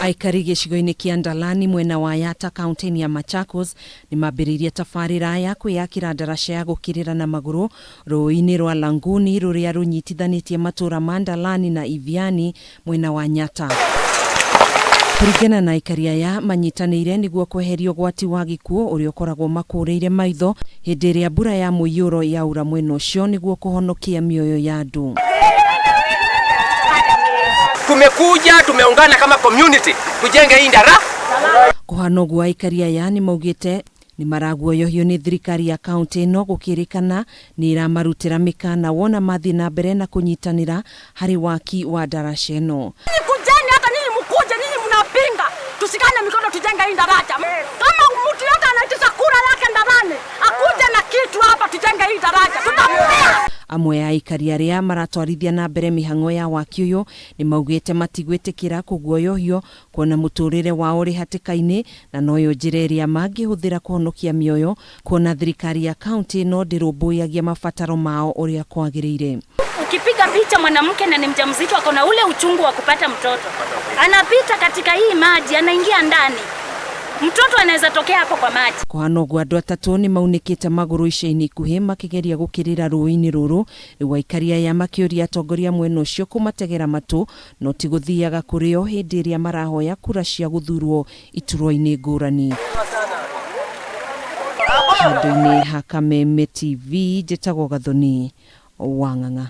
Aikari gĩcigo-inĩ kĩa Ndalani mwena wa Yatta kauntĩ-inĩ ya Machakos nĩmambĩrĩirie tabarĩra ya kwĩyakĩra ndaraca ya gũkĩrĩra na magũrũ rũũĩ-inĩ rwa Languni rũrĩa rũnyitithanĩtie matũũra ma Ndalani na Iviani mwena wa Nyatta. Kũringana na aikari aya, manyitanĩire nĩguo kweheria ũgwati wa gĩkuũ ũrĩa ũkoragwo ũmakũũrĩire maitho hĩndĩ ĩrĩa mbura ya mũiyũro yaura mwena ũcio nĩguo kũhonokia mĩoyo ya andũ. Tumekuja tumeungana kama community tujenge hii ndara. Kũhana ũguo aikari aya nĩmaugĩte nĩmaraguoyohio nĩ thirikari ya kauntĩ ĩno gũkĩrĩkana nĩ ĩramarutĩra mĩkana wona mathiĩ na mbere na kũnyitanĩra harĩ waki wa ndaraca ĩno. Kujeni hata nyinyi mkuje, nyinyi mnapinga, tushikane mikono tujenge hii daraja. Kama mtu yote anaitisha kura yake Ndalani, akuje na kitu hapa tujenge hii daraja, tutampea. Amwe a aikari arĩa maratwarithia na mbere mĩhang'o ya waki ũyũ nĩmaugĩte matigwĩtĩkĩra kũguoyohio kuona mũtũrĩre wao ũrĩ hatĩka-inĩ na noyo njĩra ĩrĩa mangĩhũthĩra kũhonokia mĩoyo kuona thirikari ya kauntĩ ĩno ndĩrũmbũyagia mabataro mao ũrĩa kwagĩrĩire. Ukipiga picha mwanamke na ni mjamzito ako na ule uchungu wa kupata mtoto, anapita katika hii maji, anaingia ndani, mtoto anaweza tokea hapo kwa maji. Kũhana ũguo andũ atatũ nĩ maunĩkĩte magũrũ ica-inĩ ikuhĩ makĩgeria gũkĩrĩra rũĩ-inĩ rũrũ rĩu aikari aya makĩũria atongoria mwena ũcio kũmategera matũ no ti gũthiaga kũrĩ o hĩndĩ ĩrĩa marahoya kura cia gũthurwo iturwa-inĩ ngũrani. Handũ-inĩ ha Kameme TV njĩtagwo Gathoni Wang'ang'a.